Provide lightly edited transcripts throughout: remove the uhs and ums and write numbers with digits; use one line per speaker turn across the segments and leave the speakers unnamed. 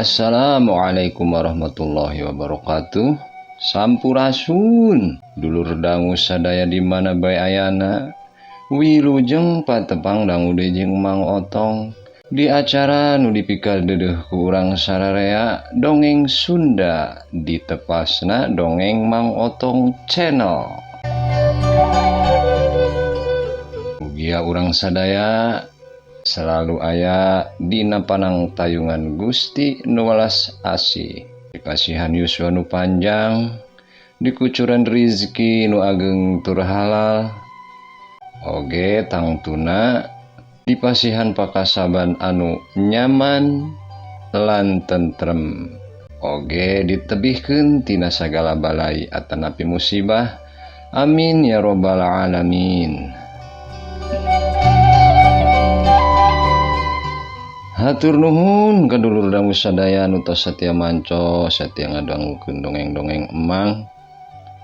Assalamualaikum warahmatullahi wabarakatuh. Sampurasun dulur dangu sadaya di mana bae ayana. Wilujeng patepang dangu deui jeung Mang Otong di acara nu dipikadeudeuh ku urang sararea Dongeng Sunda ditepasna Dongeng Mang Otong Channel. Mugia urang sadaya selalu aya dina panang tayungan Gusti nu welas asih, dipasihan yuswa nu panjang, dikucuran rizki nu ageng tur halal, oge tangtuna dipasihan pakasaban anu nyaman lan tentrem, oge ditebihkeun tina sagala balai atanapi musibah. Amin ya robbal alamin. Hatur nuhun ka dulur dangu sadaya nu tos satia manco, satia ngadangukeun dongeng-dongeng emang,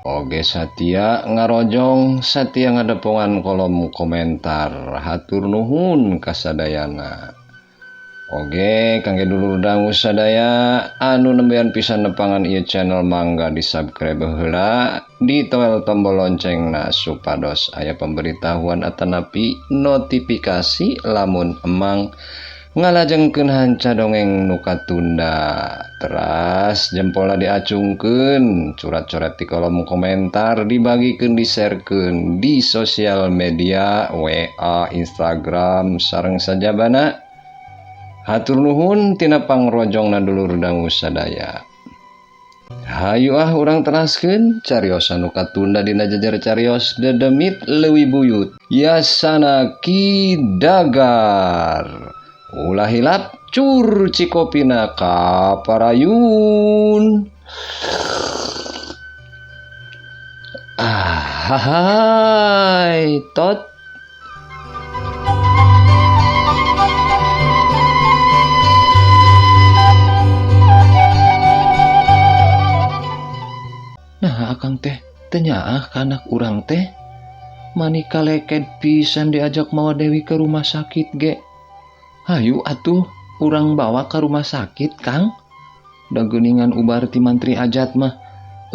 oge satia ngarojong, satia ngadepongan kolom komentar. Hatur nuhun kasadayana. Oge kangge dulur dangu sadaya anu nembean pisan nepangan ieu channel, mangga di-subscribe heula, ditoel tombol loncengna supados aya pemberitahuan atanapi notifikasi lamun emang ngalajengkeun hanca dongeng nu katunda. Teras jempolna diacungkeun, curat-coret di kolom komentar, dibagikeun, di-sharekeun di sosial media, WA, Instagram, sareng sajabana. Hatur nuhun tina pangrojongna dulur dangu sadaya. Hayu ah urang teraskeun cariosan nu katunda dina jejer carios dedemit leuwih buyut Yasana Ki Dagar. Ulah hilap cur cikopina kaparayun. Ah, hai tot. Nah, akang teh teu nyaah ka anak urang teh. Mani kaleked pisan diajak mawa Dewi ke rumah sakit ge. Hayu atuh urang bawa ke rumah sakit, Kang. Da geuningan ubar ti mantri ajat mah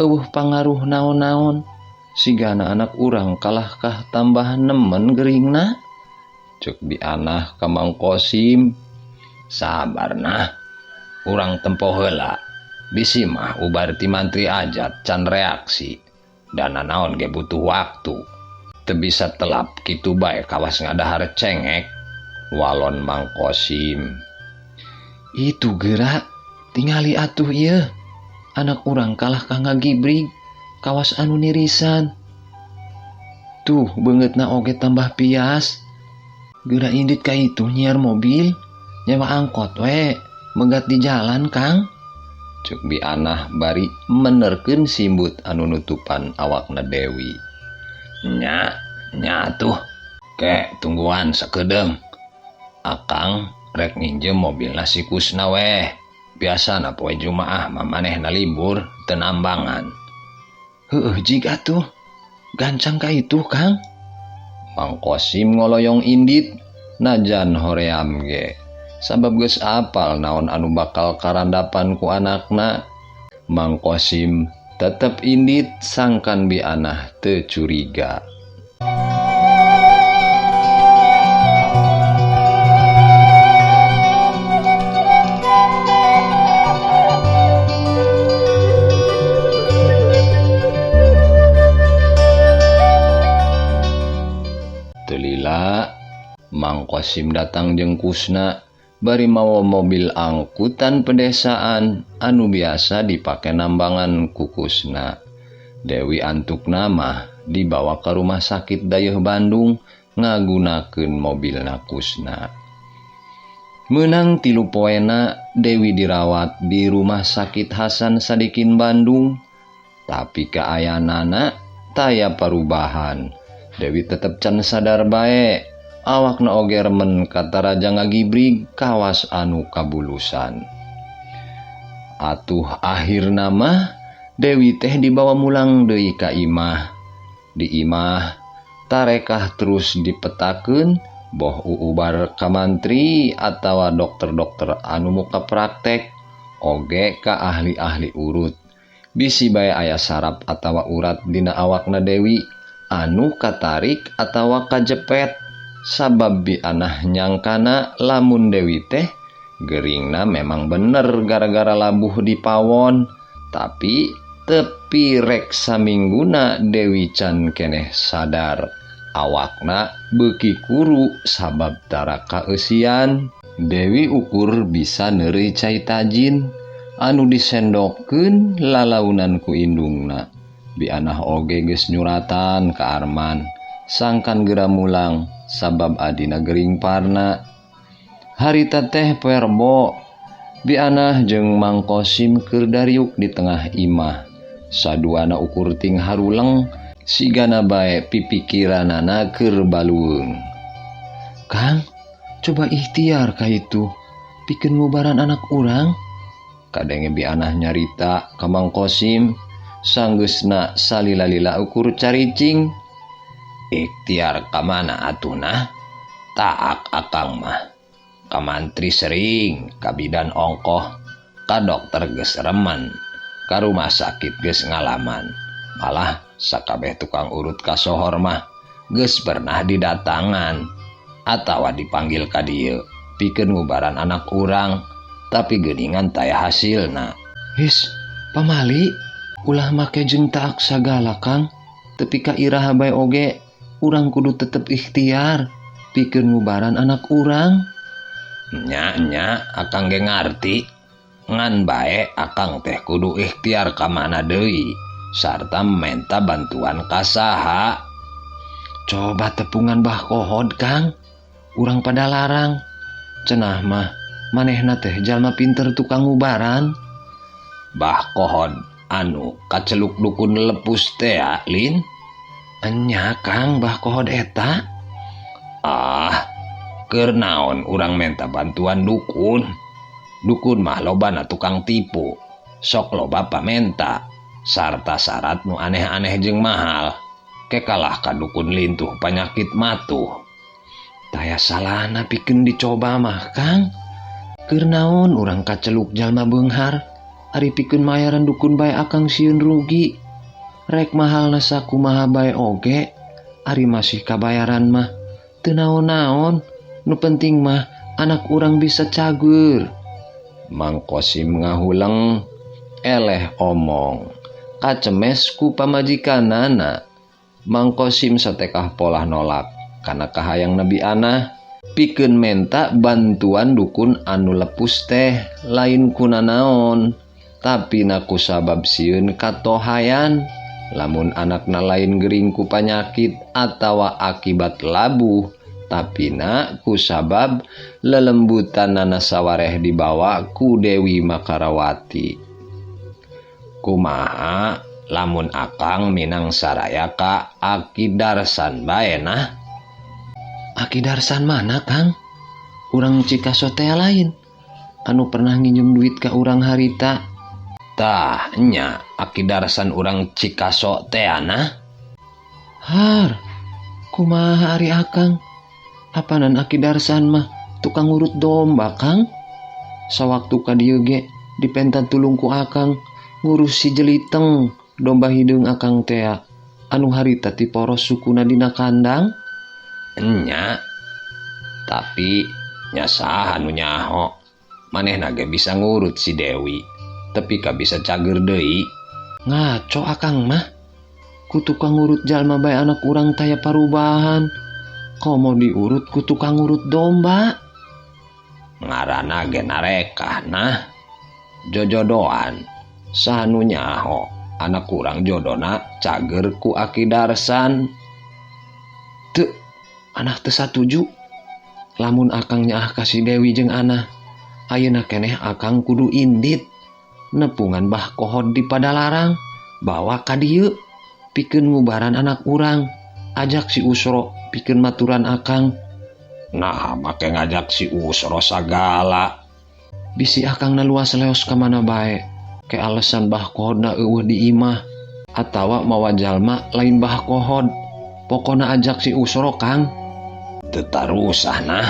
eueuh pangaruh naon-naon. Sigana anak urang kalahkah tambah nemen geuringna. Ceuk Bi Anah ka Mang Kosim. Sabar nah, urang tempo heula. Bisi mah ubar ti mantri ajat can reaksi. Dana naon ge butuh waktu. Teu bisa telap kitu bae kawas ngadahar cengek. Walon Mang Kosim. Itu gerak tingali atuh ieu. Anak urang kalah ka ngagibrig kawas anu nirisan. Tuh beungeutna oge tambah pias. Geura indit ka itu nyiar mobil, nyewa angkot we, megat di jalan, Kang. Ceuk Bi Anah bari menerkeun simbut anu nutupan awakna Dewi. Nya, nya atuh. Ke tungguan sakedeung. Akang rek nginjem mobilna si Kusna weh. Biasana poe Jumaah mah manehna libur teu nambangan. Heueuh jig atuh. Gancang ka itu, Kang. Mang Kosim ngoloyong indit najan hoream ge. Sabab geus apal naon anu bakal karandapan ku anakna. Mang Kosim tetep indit sangkan Bi Anah teu curiga. Telila Mang Kosim datang jeung Kusna bari mawa mobil angkutan pedesaan anu biasa dipake nambangan ku Kusna. Dewi antukna mah dibawa ke rumah sakit Dayeuh Bandung ngagunakeun mobilna Kusna. Meunang 3 poena Dewi dirawat di rumah sakit Hasan Sadikin Bandung, tapi kaayanana taya parubahan. Dewi tetep can sadar bae, awakna oge remen kataraja ngagibrig kawas anu kabulusan. Atuh akhirna mah Dewi teh dibawa mulang deui ka imah. Di imah tarekah terus dipetakeun boh uubar ka mantri atawa dokter-dokter anu muka praktek. Oge ka ahli-ahli urut. Bisi bae aya saraf atawa urat dina awakna Dewi anu katarik atawa kajepet. Sabab Bi Anah nyangkana lamun Dewi teh geringna memang bener gara-gara labuh di pawon, tapi tepi rek samingguna Dewi can keneh sadar. Awakna beuki kuru sabab tara kaeusian. Dewi ukur bisa neureuy cai tajin anu disendokkeun lalaunan ku indungna. Bi Anah oge geus nyuratan ka Arman sangkan geura mulang sabab adina gering parna. Harita teh poe Rebo, Bi Anah jeung Mang Kosim keur dariuk di tengah imah. Saduana ukur ting haruleng sigana bae pipikiranana keur balueung. Kang, coba ikhtiar ka itu pikeun ngubaran anak urang. Kadenge Bi Anah nyarita ka Mang Kosim, sanggeusna salila-lila ukur caricing. Ikhtiar ka mana atuh nah? Taak akang mah. Ka mantri sering, ka bidan ongkoh, ka dokter geus remen, ka rumah sakit geus ngalaman. Malah sakabeh tukang urut kasohor mah geus pernah didatangan atawa dipanggil ka dieu pikeun ngubaran anak urang, tapi geuningan taya hasilna. His, pamali ulah make jeung taak sagala Kang. Tepi ka iraha bae oge urang kudu tetep ikhtiar pikeun ngubaran anak urang. Nya nya akang ge ngarti, ngan bae akang teh kudu ikhtiar ka mana deui sarta menta bantuan ka saha. Coba tepungan Bah Kohod Kang, urang pada larang. Cenah mah manehna teh jalma pinter tukang ngubaran. Bah Kohod anu kaceluk dukun lepus teh Lin. Enya Kang, Bah Kohod eta. Ah, keur naon urang menta bantuan dukun. Dukun mah lobana tukang tipu, sok loba pamenta sarta syarat nu aneh-aneh jeung mahal. Kekalah ka dukun lintuh panyakit matuh. Taya salahna pikeun dicoba mah Kang. Keur naon urang kaceluk jalma beunghar, ari pikeun mayaran dukun bae akang sieun rugi. Rek mahalna sakumaha bae oge, ari masih kabayaran mah teu naon-naon. Nu penting mah anak urang bisa cager. Mang Kosim ngahuleng eleh omong kacemes ku pamajikanana. Mang Kosim satekah polah nolak kana kahayang Nabi Anah pikeun menta bantuan dukun anu lepus teh lain kunanaon, tapi naku sabab sieun katohayan lamun anakna lain gering ku panyakit atawa akibat labuh, tapi na ku sabab lelembutanana sawareh dibawa ku Dewi Makarawati. Kumaha lamun akang minang saraya ka Aki Darsan bae nah? Aki Darsan mana Kang? Urang Cikaso teh lain anu pernah nginjem duit ka urang harita. Tah nya Aki Darsan urang Cikaso teh nah? Har, kumaha ari akang? Apanan Aki Darsan mah tukang urut domba Kang? Sawaktu ka dieu ge dipenta tulung ku akang ngurus si jeliteng domba hideung akang tea anu harita ti poros sukuna dina kandang. Enya, tapi nya saha nu nyaho manehna ge bisa ngurut si Dewi tepi ka bisa cager deui. Ngaco akang mah, ku tukang urut jalma bae anak urang taya parubahan, komo diurut ku tukang urut domba. Ngaranna ge narekah nah, jojodoan saha nu nyaho anak urang jodona cager ku Aki Darsan. Teu, anak teu satuju lamun akang nyaah ka si Dewi jeung Anah. Ayeuna keneh akang kudu indit nepungan Bah Kohod di Padalarang bawa ka dieu pikeun ngubaran anak urang. Ajak si Usro pikeun maturan akang. Nah, make ngajak si Usro sagala. Bisi akang na luas leos ka mana bae. Ke alasan Bah Kohodna eueuh di imah atawa mawa jalma lain Bah Kohod. Pokona ajak si Usro Kang. Teu tarusah nah.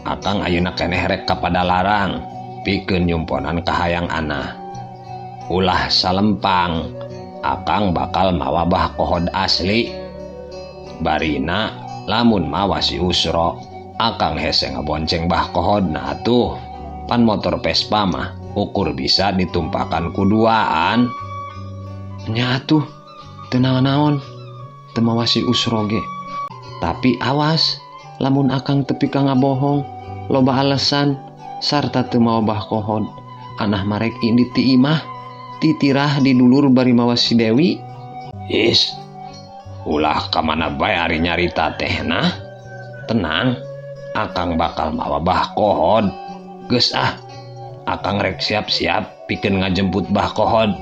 Akang ayeuna keneh rek ka Padalarang Pikeun nyumponan kahayang Anah. Ulah salempang, akang bakal mawa Bah Kohod asli. Barina lamun mawa si Usro, akang hese ngabonceng Bah Kohod na atuh. Pan motor Vespa mah ukur bisa ditumpakan ku duaan. Nya atuh, teu naon-naon, teu mawa si Usro ge. Tapi awas, lamun akang tepi ka ngabohong, loba alasan sarta teu mawa Bah Kohod. Anah marek indit ti imah, titirah di dulur bari mawa si Dewi. Is, ulah ka mana bae ari nyarita teh nah. Tenang, akang bakal mawa Bah Kohod. Geus ah, akang rek siap-siap pikeun ngajemput Bah Kohod.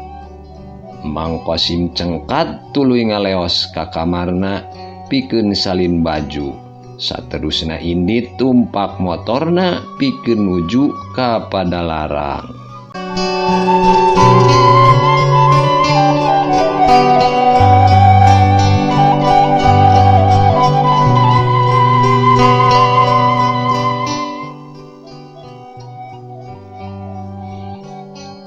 Mang Kosim cengkat tuluy ngaleos ka kamarna pikeun salin baju. Saterusna indit tumpak motorna pikeun nuju ka Padalarang.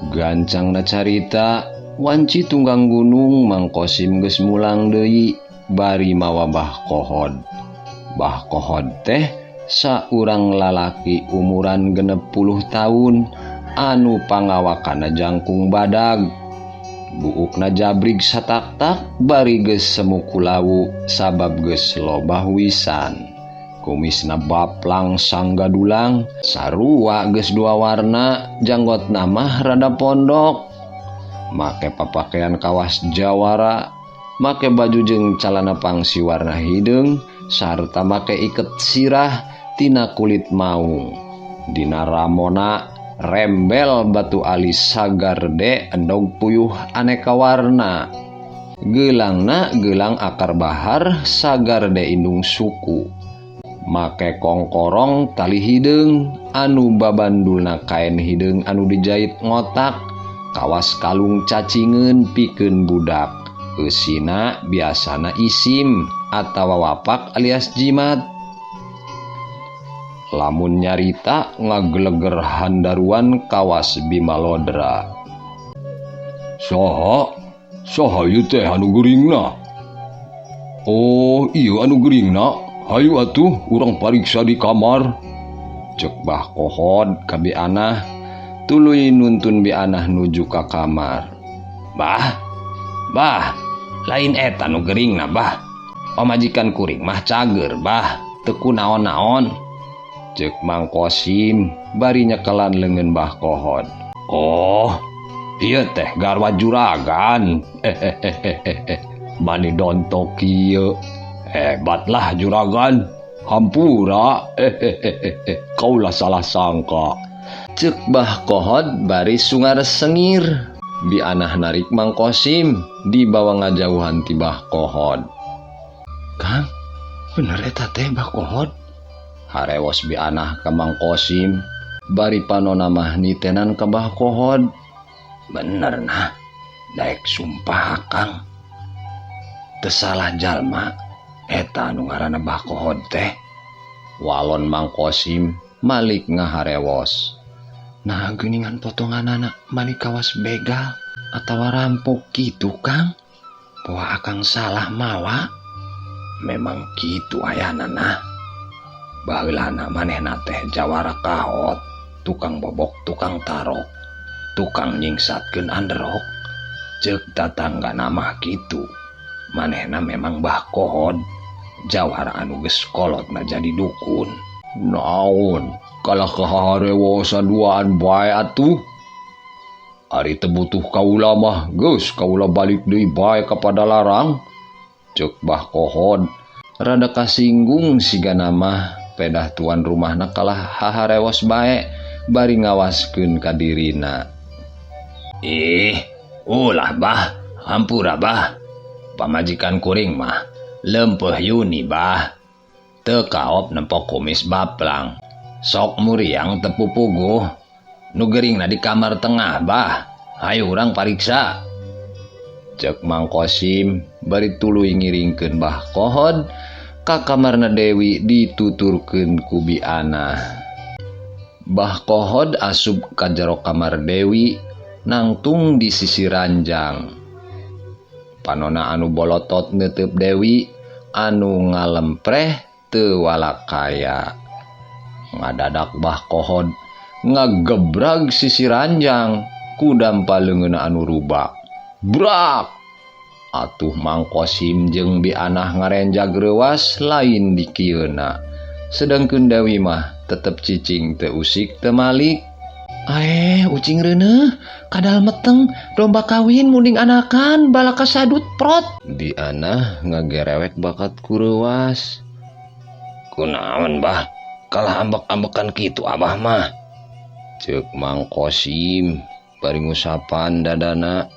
Gancangna carita, wanci tunggang gunung Mang Kosim geus mulang deui bari mawa Bah Kohod. Bah Kohod teh saurang lalaki umuran 60 tahun anu pangawakana jangkung badag. Buukna jabrig satak-tak bari geus semu kulawu sabab geus loba wisan. Kumisna baplang sanggadulang, sarua geus dua warna, janggotna mah rada pondok. Make papakaian kawas jawara, make baju jeung calana pangsi warna hideung, sarta make iket sirah tina kulit maung. Dina ramona rembel batu alis sagarde endog puyuh aneka warna. Geulangna geulang akar bahar sagarde indung suku. Make kongkorong tali hideung anu babandulna kain hideung anu dijait ngotak, kawas kalung cacingeun pikeun budak. Eusina biasana isim atawa wapak alias jimat. Lamun nyarita ngageleger handaruan kawas Bimalodra. Saha? Saha ieu teh anu geuringna? Oh, ieu anu geuringna. Hayu atuh urang pariksa di kamar. Cek Bah Kohod ka Bi Anah, tuluy nuntun Bi Anah nuju ka kamar. Bah, bah, lain eta nu geuringna bah. Pamajikan kuring mah cager bah, teu kunaon-naon. Cek Mang Kosim bari nyekelan leungeun Bah Kohod. Oh, ieu teh garwa juragan. Mani dontok kieu. Hebatlah juragan. Hampura. Kaulah salah sangka. Cek Bah Kohod bari sungar sengir. Bi Anah narik Mang Kosim dibawa ngajauhan ti Bah Kohod. Kang, bener eta teh Bah Kohod? Harewos Bi Anah ka Mang Kosim bari panona mah nitenan ka Bah Kohod. Bener nah, daek sumpah akang. Teu salah jalma eta anu ngaranna Bah Kohod teh. Walon Mang Kosim malik ngaharewos. Nah geuningan potonganana mani kawas begal atawa rampok kitu Kang. Poa akang salah mawa. Memang kitu ayana nah. Baheulana manehna teh jawara kahot, tukang bobok, tukang tarok, tukang nyingsatkeun anderok. Ceuk tatangga mah kitu. Manehna memang Bah Kohod, jawara anu geus kolotna jadi dukun. Naon, kalah kaharewosan duaan bae atuh. Ari teu butuh kaula mah, geus kaula balik deui bae ka Padalarang. Ceuk Bah Kohod rada kasinggung sigana mah pedah tuan rumahna kalah haharewos bae bari ngawaskeun ka dirina. Ih, ulah bah, hampura bah. Pamajikan kuring mah lempeuh yuni bah. Teu kaop nempok kumis baplang. Sok muriang teu pupuguh. Nu geuringna di kamar tengah bah. Hayu urang pariksa. Ceuk Mang Kosim bari tuluy ngiringkeun Bah Kohod ka kamarna Dewi dituturkeun ku Bi Anah. Bah Kohod asup ka jero kamar Dewi nangtung di sisi ranjang. Panona anu bolotot neuteub Dewi anu ngalempreh teu walakaya. Ngadadak Bah Kohod ngagebrag sisi ranjang ku dampa leungeunna anu rubak. Brak! Atuh Mang Kosim jeung Bi Anah ngarenjag reuwas lain dikieuna. Sedengkeun Dewi mah tetep cicing teu usik teu malik. Aeh, ucing reuneuh, kadal meteng, domba kawin munding anakan, balaka sadut prot. Bi Anah ngagerewek bakat ku reuwas. Kunaon bah, kalah ambek-ambekan kitu abah mah. Ceuk Mang Kosim bari ngusapan dadana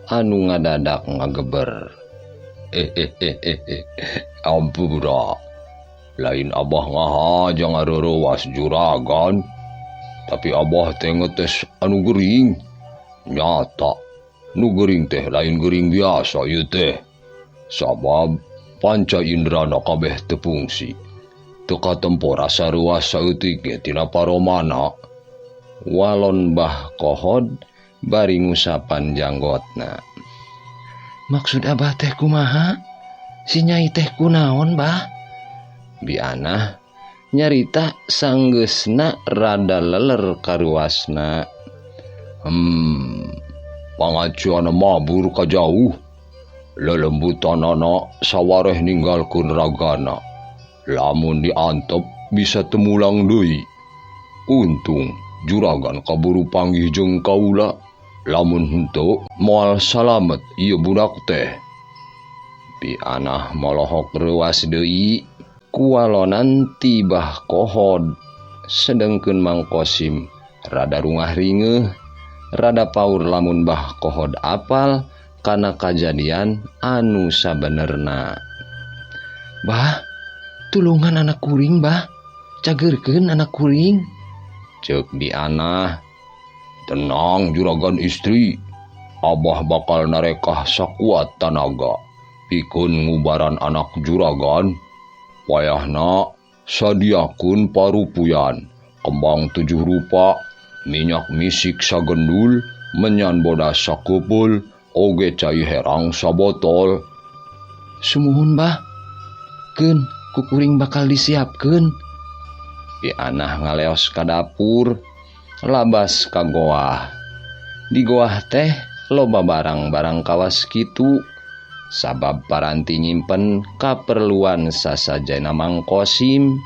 anu ngadadak ngageber. Ampura. Lain abah ngahaja ngareurewas juragan, tapi abah teh ngetes anu gering. Nyata nu gering teh lain gering biasa ieu teh. Sabab panca indrana kabeh teu fungsi. Teu katempo rasa reuwas saeutik ge tina paromana. Walon Bah Kohod bari ngusapan janggotna. Maksud abah teh kumaha? Si nyai teh kunaon bah? Bi Anah nyarita sanggeusna rada leler karuasna. Pangacuana mabur ka jauh. Lelembutanana sawareh ninggalkeun ragana. Lamun diantep bisa temulang deui. Untung juragan kaburu panggih jeung kaula. Lamun henteu moal salamet ieu budak teh. Bi Anah molohok reuas deui. Kuwalonan ti Bah Kohod. Sedengkeun Mang Kosim rada rungah ringeuh, rada paur lamun Bah Kohod apal kana kajadian anu sabenerna. Bah, tulungan anak kuring bah, cageurkeun anak kuring. Ceuk Bi Anah. Tenang juragan istri, abah bakal narekah sakuat tanaga pikeun ngubaran anak juragan. Wayahna sadiakeun parupuyan, kembang 7 rupa, minyak misik sagendul, menyan bodas sakeupul, oge cai herang sabotol. Sumuhun bah, keun kukuring bakal disiapkeun. Bi Anah ngaleos ka dapur, labas ka goah. Di goah teh loba barang-barang kawas kitu. Sabab paranti nyimpen kaperluan sasajena Mang Kosim.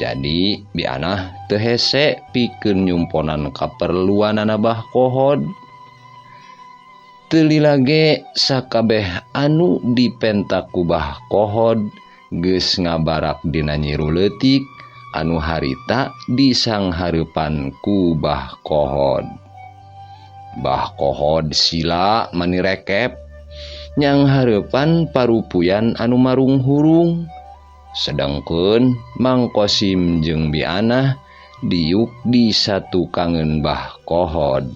Jadi Bi Anah teu hese pikeun nyumponan kaperluanana Bah Kohod. Teu lila ge sakabeh anu dipenta ku Bah Kohod geus ngabarak dina nyiru leutik anu harita disanghareupan ku Bah Kohod. Bah Kohod sila mani rekep nyang hareupan parupuyan anu marung hurung. Sedengkeun Mang Kosim jeung Bi Anah diuk di satukangeun Bah Kohod.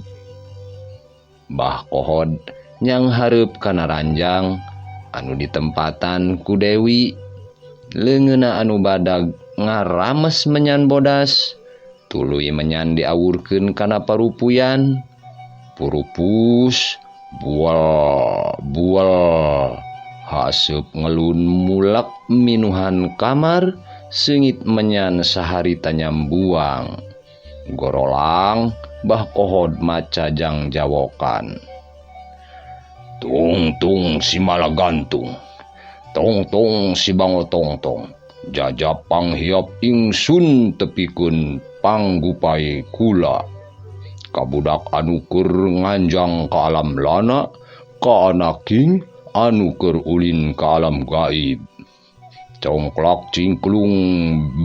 Bah Kohod nyang hareup kana ranjang anu ditempatan ku Dewi. Leungeunna anu badag ngarames menyan bodas, tuluy menyan diawurkeun kana parupuyan. Purupus bual bual haseup ngelun mulak minuhan kamar seungit menyan saharita nyambuang. Gorolang Bah Kohod maca jang jawokan. Tung tung si malagantung, tong tong si bango tong tong, jajap panghiap ingsun tepikeun panggupai kula. Kabudak anu keur nganjang ka alam lana, ka anaking anu keur ulin ka alam gaib. Congklak cingklung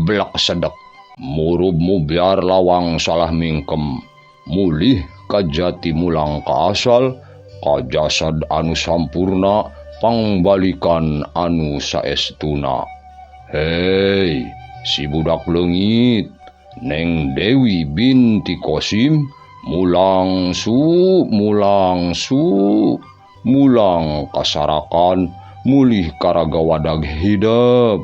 blak sedek, murub mubyar lawang salah mingkem, mulih ka jati mulang ka asal, ka jasad anu sampurna, pangbalikan anu saestuna. Hei, si budak leungit, Neng Dewi binti Kosim, mulang su, mulang su, mulang kasarakan, mulih karaga wadag hidep.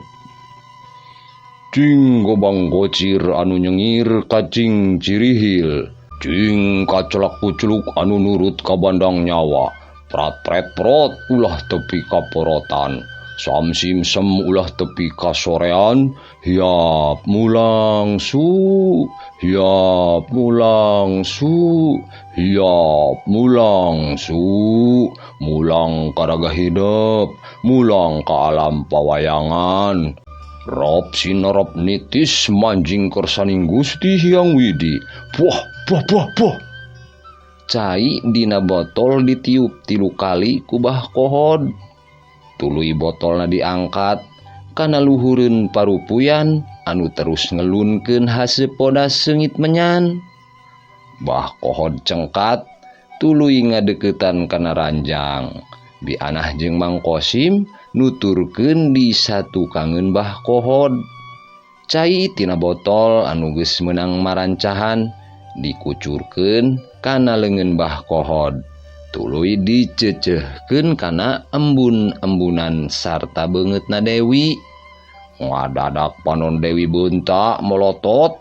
Cing gobang gocir anu nyengir kacing cirihil. Cing kacelak kuculuk anu nurut ka bandang nyawa. Prat-pret prot ulah tepi ka porotan. Sam sim sem ulah tepi ka sorean. Hiap mulang su, hiap mulang su, hiap mulang su. Mulang karaga hidep, mulang ka alam pawayangan. Rob sinorop nitis manjing kersaning Gusti Hyang Widi. Puah puah puah puah. Cai dina botol ditiup 3 kali ku Bah Kohod. Tuluy botolna diangkat kana luhureun parupuyan anu terus ngelunkeun haseup podas seungit menyan. Bah Kohod cengkat tuluy ngadeukeutan kana ranjang. Bi Anah jeung Mang Kosim nuturkeun di satukangeun Bah Kohod. Cai tina botol anu geus meunang marancahan dikucurkeun kana leungeun Bah Kohod. Tuluy dicecehkeun kana embun-embunan sarta beungeutna Dewi. Ngadadak panon Dewi beunta molotot.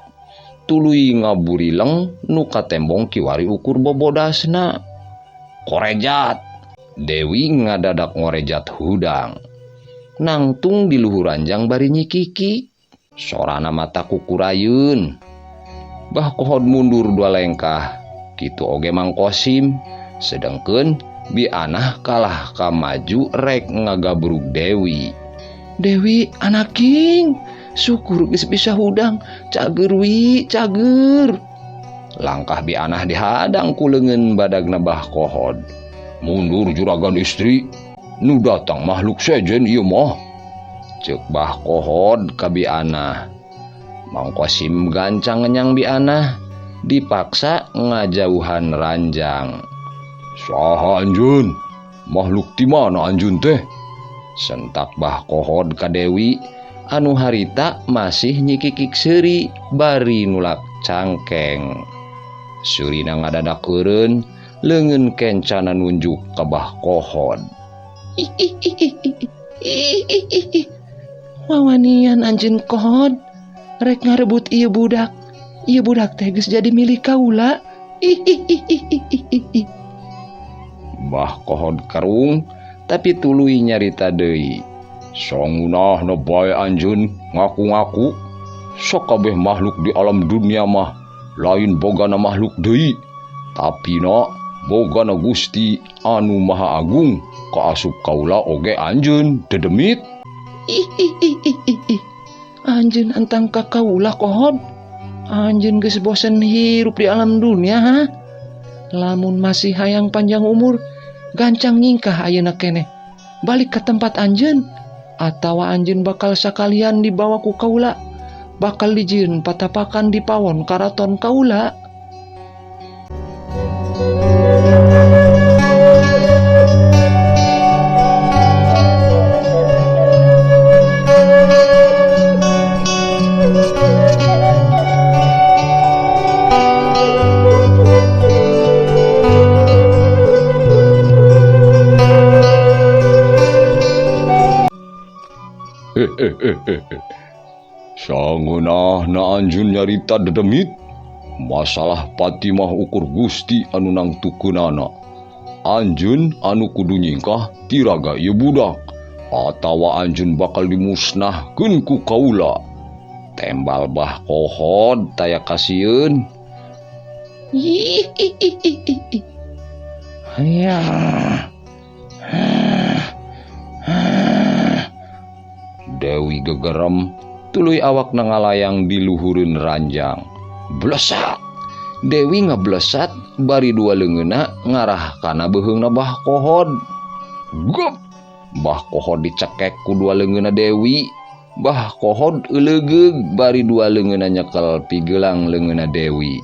Tuluy ngaburileng nu katembong kiwari ukur bobodasna. Korejat. Dewi ngadadak ngorejat hudang. Nangtung di luhur ranjang bari nyikiki. Sorana mata kukurayun. Bah Kohod mundur 2 lengkah. Kitu oge Mang Kosim. Sedengkeun Bi Anah kalah ka maju rek ngagabrug Dewi. Dewi anaking, syukur geus bisa hudang, cager wi, cager. Langkah Bi Anah dihadang ku leungeun badagna Bah Kohod. Mundur juragan istri, nu datang makhluk sejen ieu mah. Ceuk Bah Kohod ka Bi Anah. Mang Kosim gancang ngenyang Bi Anah, dipaksa ngajauhan ranjang. Saha anjeun? Makhluk ti mana anjeun teh? Sentak Bah Kohod ka Dewi anu harita masih nyikikik seuri bari nulak cangkeng. Surina ngadadak eureun, leungeun kencana nunjuk ka Bah Kohod. Wawanian anjeun Kohod, rek ngarebut ieu budak. Ieu budak teh geus jadi milik kaula. Bah Kohod karung tapi tuluy nyarita deui. Sangunahna bae anjeun ngaku-ngaku. Sok kabeh makhluk di alam dunia mah lain bogana makhluk deui, tapi na bogana Gusti anu Maha Agung kaasup kaula oge anjeun dedemit. Anjeun antang ka kaula Kohod. Anjeun geus bosen hirup di alam dunia ha? Lamun masih hayang panjang umur, gancang nyingkah ayeuna keneh. Balik ke tempat anjeun, atawa anjeun bakal sakalian dibawa ku kaula, bakal dijieun patapakan di pawon karaton kaula. Sangeunahna anjeun nyarita dedemit masalah Fatimah ukur Gusti anu nangtukeunana. Anjeun anu kudu nyingkah tiraga ieu budak atawa anjeun bakal dimusnahkeun ku kaula. Tembal Bah Kohod taya kasieun. Dewi gegerem tuluy awakna ngalayang di luhureun ranjang. Blesat. Dewi ngablesat bari 2 leungeunna ngarah kana beuheungna Bah Kohod. Gop. Bah Kohod dicekek ku 2 leungeunna Dewi. Bah Kohod eulegeug bari 2 leungeunna nyekel pigelang leungeunna Dewi.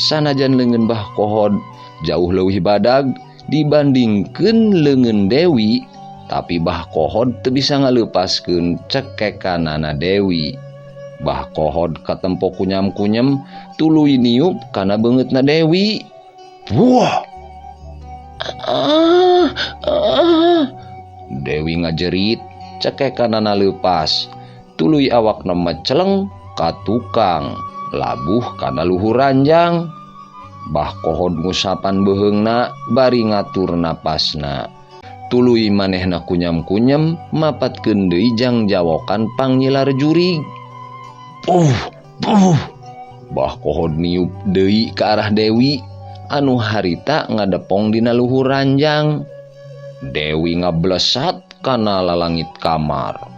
Sanajan leungeun Bah Kohod jauh leuwih badag dibandingkeun leungeun Dewi, tapi Bah Kohod teu bisa ngaleupaskeun cekekanana Dewi. Bah Kohod katempo kunyam-kunyem tuluy niup kana beungeutna Dewi. Wah! Dewi ngajerit, cekekanana leupas. Tuluy awakna meceleng ka tukang, labuh kana luhur ranjang. Bah Kohod ngusapan beuheungna bari ngatur napasna. Tuluy manehna kunyam-kunyam mapatkeun deui jang jawokan pangnyilar jurig. Puh, puh. Bah Kohod niup deui ka arah Dewi anu harita ngadepong dina luhur ranjang. Dewi ngablesat kana lalangit kamar.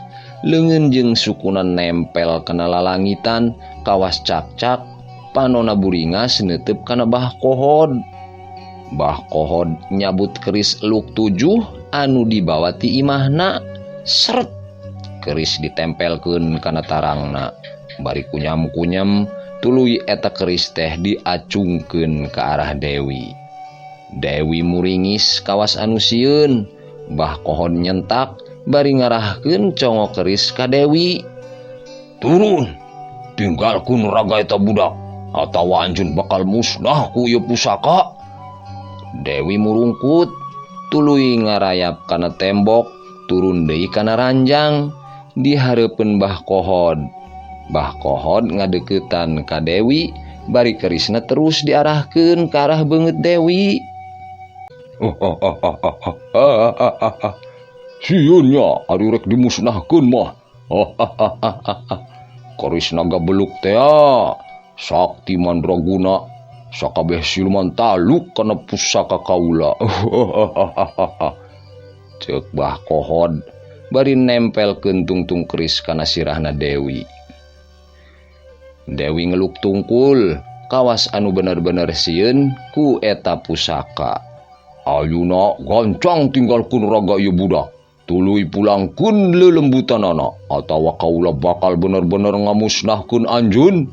Leungeun jeung sukuna nempel kana lalangitan, kawas cak-cak, panona buringas neuteub kana Bah Kohod. Bah Kohod nyabut keris eluk 7 anu dibawa ti imahna. Seret, keris ditempelkeun kana tarangna. Bari kunyam-kunyam, tuluy eta keris teh diacungkeun ka arah Dewi. Dewi muringis kawas anu sieun. Bah Kohod nyentak bari ngarahkeun congo keris ka Dewi. Turun, tinggalkeun raga eta budak atawa anjeun bakal musnah ku ieu pusaka. Dewi murungkut, tuluy ngarayap kana tembok, turun deui kana ranjang di hareupeun Bah Kohod. Bah Kohod ngadeuketan ka Dewi bari kerisna terus diarahkeun ka arah beungeut Dewi. Sieun nya ari rek dimusnahkeun mah. Keris naga beluk teh sakti mandraguna sakabeh siluman taluk kana pusaka kaula. Ceuk Bah Kohod bari nempelkeun tungtung keris kana sirahna Dewi. Dewi ngeluk tungkul kawas anu bener-bener sieun ku eta pusaka. Ayuna gancang tinggalkeun raga ieu budak. Tuluy pulangkeun lelembutanana atawa kaula bakal bener-bener ngamusnahkeun anjeun.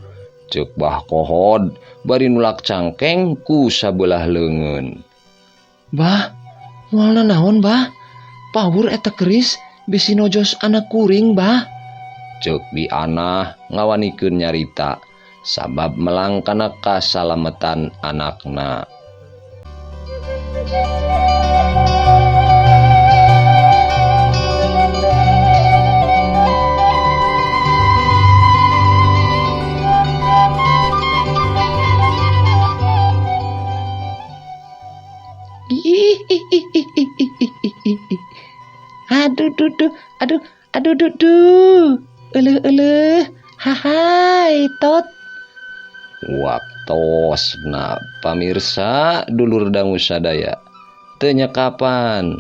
Ceuk Bah Kohod bari nulak cangkeng ku sabelah leungeun. Bah, moal naon bah? Pawur eta keris bisi nojos anak kuring bah. Ceuk Bi Anah ngawanikeun nyarita sabab melang kana kasalametan anakna.
Aduh, duh, aduh, aduh, duh, duh. Eleuh, eleuh. Hahai, tot.
Waktosna pamirsa dulur dangu sadaya. Teu nyekapan.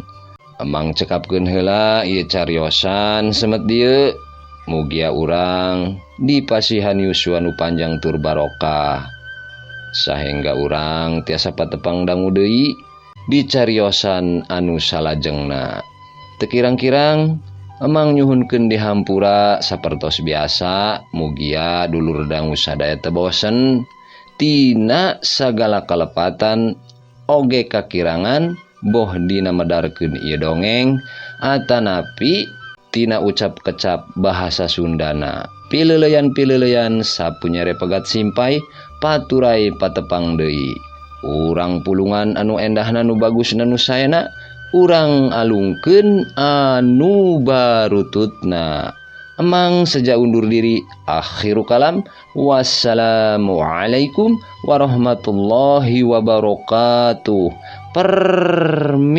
Emang cekapkeun heula ieu cariosan semet dieu. Mugia urang dipasihan yuswa nu panjang tur barokah. Sahingga urang tiasa patepang dangu deui di cariosan anu salajengna. Teu kirang-kirang emang nyuhunkeun dihampura sapertos biasa, mugia dulur dangu sadaya teu bosen tina sagala kalepatan oge kakirangan boh dina medarkeun ieu dongeng atanapi tina ucap kecap bahasa Sundana. Pileuleyan-pileuleyan sapunyere pegat simpai paturai patepang deui. Urang pulungan anu endahna nu bagusna nu saena, urang alungkeun anu barututna. Emang seja undur diri, akhiru kalam, wassalamualaikum warahmatullahi wabarakatuh. Permios.